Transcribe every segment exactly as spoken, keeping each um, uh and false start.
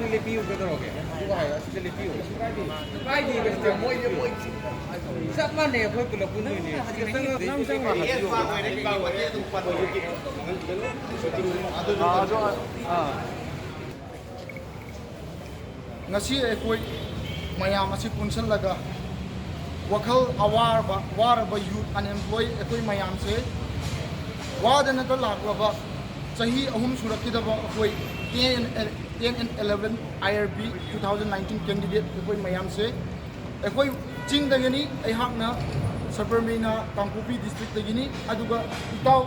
ꯂꯦꯞꯄꯤꯌꯨ, ꯀꯩꯗꯧꯔꯒꯦ? ꯑꯗꯨꯒ ꯍꯥꯏꯌꯣ, ꯑꯁꯤꯗ ꯂꯦꯞꯄꯤꯌꯨ꯫ ꯀꯥꯏꯗꯦ, ꯀꯩꯁꯨ ꯃꯣꯏ, ꯃꯣꯏ ꯆꯞ ꯃꯥꯟꯅꯩ, ꯑꯩꯈꯣꯏ ꯄꯨꯂꯞ ꯄꯨꯟꯗꯣꯏꯅꯦ꯫ ꯁꯤꯗ ꯆꯪꯉꯛꯑꯣ꯫ ꯉꯁꯤ ꯑꯩꯈꯣꯏ ꯃꯌꯥꯝ ꯑꯁꯤ ꯄꯨꯟꯁꯤꯜꯂꯒ ꯋꯥꯈꯜ ꯑꯋꯥꯔꯕ, ꯋꯥꯔꯕ youth unemployed ꯑꯩꯈꯣꯏ ꯃꯌꯥꯝꯁꯦ ꯋꯥꯗꯅꯇ ꯂꯥꯛꯂꯕ ꯆꯍꯤ ꯑꯍꯨꯝ ꯁꯨꯔꯛꯈꯤꯗꯕ ꯑꯩꯈꯣꯏ ten, ten and eleven I R B two thousand nineteen candidate ꯑꯩꯈꯣꯏ ꯃꯌꯥꯝꯁꯦ, ꯑꯩꯈꯣꯏ ꯆꯤꯡꯗꯒꯤꯅꯤ, ꯑꯩꯍꯥꯛꯅ ꯁꯕꯔꯃꯤꯅ ꯀꯥꯡꯄꯣꯛꯄꯤ districtꯇꯒꯤꯅꯤ, ꯑꯗꯨꯒ ꯏꯇꯥꯎ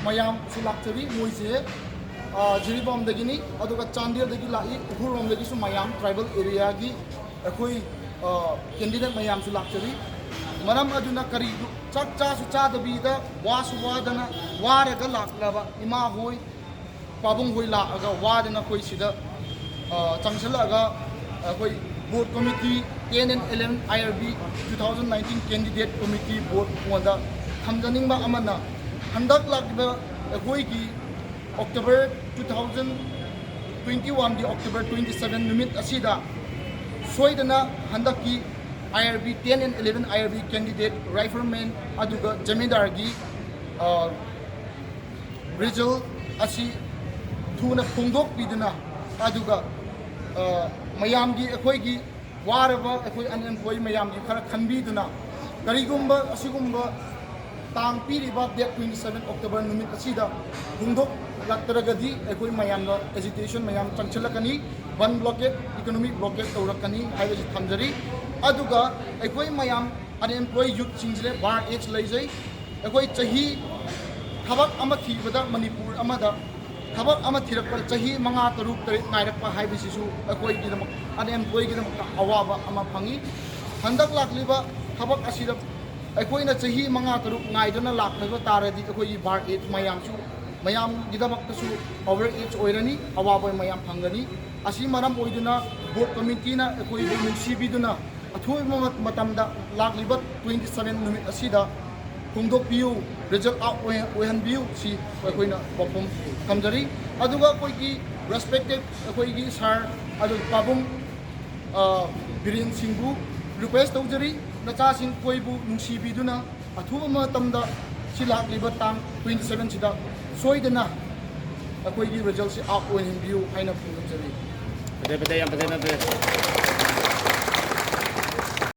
ꯃꯌꯥꯝꯁꯨ ꯂꯥꯛꯆꯔꯤ꯫ ꯃꯣꯏꯁꯦ, ꯑ, ꯖꯤꯔꯤꯕꯥꯝꯗꯒꯤꯅꯤ, ꯑꯗꯨꯒ ꯆꯥꯟꯗꯦꯜꯗꯒꯤ ꯂꯥꯛꯏ, ꯎꯈ꯭ꯔꯨꯜꯔꯣꯝꯗꯒꯤꯁꯨ ꯃꯌꯥꯝ tribal areaꯒꯤ ꯑꯩꯈꯣꯏ, ꯑ, candidate ꯃꯌꯥꯝꯁꯨ ꯂꯥꯛꯆꯔꯤ꯫ ꯃꯔꯝ ꯑꯗꯨꯅ ꯀꯔꯤ ꯆꯥꯛ ꯆꯥꯁꯨ ꯆꯥꯗꯕꯤꯗ ꯋꯥꯁꯨ ꯋꯥꯗꯅ ꯋꯥꯔꯒ ꯂꯥꯛꯂꯕ ꯏꯃꯥ ꯍꯣꯏ, ꯄꯥꯕꯨꯡ ꯍꯣꯏ ꯂꯥꯛꯑꯒ ꯋꯥꯗꯅ ꯑꯩꯈꯣꯏ ꯁꯤꯗ, ꯑ, ꯆꯪꯁꯤꯜꯂꯛꯑꯒ ꯑꯩꯈꯣꯏ board committee, ten and eleven I R B two thousand nineteen candidate committee board ꯉꯣꯟꯗ ꯊꯝꯖꯅꯤꯡꯕ ꯑꯃꯅ, ꯍꯟꯗꯛ ꯂꯥꯛꯂꯤꯕ ꯑꯩꯈꯣꯏꯒꯤ October two thousand twenty-oneꯒꯤ October twenty seven ꯅꯨꯃꯤꯠ ꯑꯁꯤꯗ ꯁꯣꯏꯗꯅ ꯍꯟꯗꯛꯀꯤ I R B ten and eleven I R B candidate rifleman ꯑꯗꯨꯒ ꯖꯃꯤꯟꯗꯥꯔꯒꯤ, ꯑ, result ꯑꯁꯤ ꯊꯨꯅ ꯐꯣꯡꯗꯣꯛꯄꯤꯗꯨꯅ, ꯑꯗꯨꯒ, ꯑ, ꯃꯌꯥꯝꯒꯤ, ꯑꯩꯈꯣꯏꯒꯤ ꯋꯥꯔꯕ ꯑꯩꯈꯣꯏ unemployed ꯃꯌꯥꯝꯒꯤ ꯈꯔ ꯈꯟꯕꯤꯗꯨꯅ, ꯀꯔꯤꯒꯨꯝꯕ ꯑꯁꯤꯒꯨꯝꯕ ꯇꯥꯡ ꯄꯤꯔꯤꯕ date twenty seven October ꯅꯨꯃꯤꯠ ꯑꯁꯤꯗ ꯐꯣꯡꯗꯣꯛꯂꯛꯇ꯭ꯔꯒꯗꯤ ꯑꯩꯈꯣꯏ ꯃꯌꯥꯝꯅ agitation ꯃꯌꯥꯝ ꯆꯪꯁꯤꯜꯂꯛꯀꯅꯤ, ꯕꯟ blockade, economic blockade ꯇꯧꯔꯛꯀꯅꯤ ꯍꯥꯏꯕꯁꯤ ꯊꯝꯖꯔꯤ꯫ ꯑꯗꯨꯒ ꯑꯩꯈꯣꯏ ꯃꯌꯥꯝ unemployed youthꯁꯤꯡꯁꯦ bar age ꯂꯩꯖꯩ꯫ ꯑꯩꯈꯣꯏ ꯆꯍꯤ ꯊꯕꯛ ꯑꯃ ꯊꯤꯕꯗ ꯃꯅꯤꯄꯨꯔ ꯑꯃꯗ ꯊꯕꯛ ꯑꯃ ꯊꯤꯔꯛꯄꯗ ꯆꯍꯤ ꯃꯉꯥ, ꯇꯔꯨꯛ, ꯇꯔꯦꯠ ꯉꯥꯏꯔꯛꯄ ꯍꯥꯏꯕꯁꯤꯁꯨ ꯑꯩꯈꯣꯏꯒꯤꯗꯃꯛ, unemployedꯒꯤꯗꯃꯛꯇ ꯑꯋꯥꯕ ꯑꯃ ꯐꯪꯉꯤ꯫ ꯍꯟꯗꯛ ꯂꯥꯛꯂꯤꯕ ꯊꯕꯛ ꯑꯁꯤꯗ ꯑꯩꯈꯣꯏꯅ ꯆꯍꯤ ꯃꯉꯥ, ꯇꯔꯨꯛ ꯉꯥꯏꯗꯨꯅ ꯂꯥꯛꯂꯕ ꯇꯥꯔꯗꯤ ꯑꯩꯈꯣꯏꯒꯤ bar age ꯃꯌꯥꯝꯁꯨ, ꯃꯌꯥꯝꯒꯤꯗꯃꯛꯇꯁꯨ over age ꯑꯣꯏꯔꯅꯤ, ꯑꯋꯥꯕ ꯃꯌꯥꯝ ꯐꯪꯒꯅꯤ꯫ ꯑꯁꯤ ꯃꯔꯝ ꯑꯣꯏꯗꯨꯅ board committeeꯅ ꯑꯩꯈꯣꯏꯕꯨ ꯅꯨꯡꯁꯤꯕꯤꯗꯨꯅ ꯑꯊꯨꯕ ꯃ-, ꯃꯇꯝꯗ ꯂꯥꯛꯂꯤꯕ twenty seven ꯅꯨꯃꯤꯠ ꯑꯁꯤꯗ ꯐꯣꯡꯗꯣꯛꯄꯤꯌꯨ, result out ꯑꯣꯏ-, ꯑꯣꯏꯍꯟꯕꯤꯌꯨ, ꯁꯤ ꯑꯩꯈꯣꯏꯅ ꯋꯥꯐꯝ ꯊꯝꯖꯔꯤ꯫ ꯑꯗꯨꯒ ꯑꯩꯈꯣꯏꯒꯤ Respected ꯑꯩꯈꯣꯏꯒꯤ sir ꯑꯗꯨ ꯄꯥꯕꯨꯡ, ꯑ, ꯕꯤꯔꯦꯟ ꯁꯤꯡꯕꯨ request ꯇꯧꯖꯔꯤ, ꯅꯆꯥꯁꯤꯡ ꯑꯩꯈꯣꯏꯕꯨ ꯅꯨꯡꯁꯤꯕꯤꯗꯨꯅ ꯑꯊꯨꯕ ꯃꯇꯝꯗ ꯁꯤ ꯂꯥꯛꯂꯤꯕ ꯇꯥꯡ twenty seven ꯁꯤꯗ ꯁꯣꯏꯗꯅ ꯑꯩꯈꯣꯏꯒꯤ result ꯁꯤ out ꯑꯣꯏꯍꯟꯕꯤꯌꯨ ꯍꯥꯏꯅ ꯐꯣꯡꯗꯣꯛꯆꯔꯤ꯫ ꯐꯖꯩ ꯐꯖꯩ ꯌꯥꯝ ꯐꯖꯩ ꯌꯥꯝ ꯐꯖꯩ꯫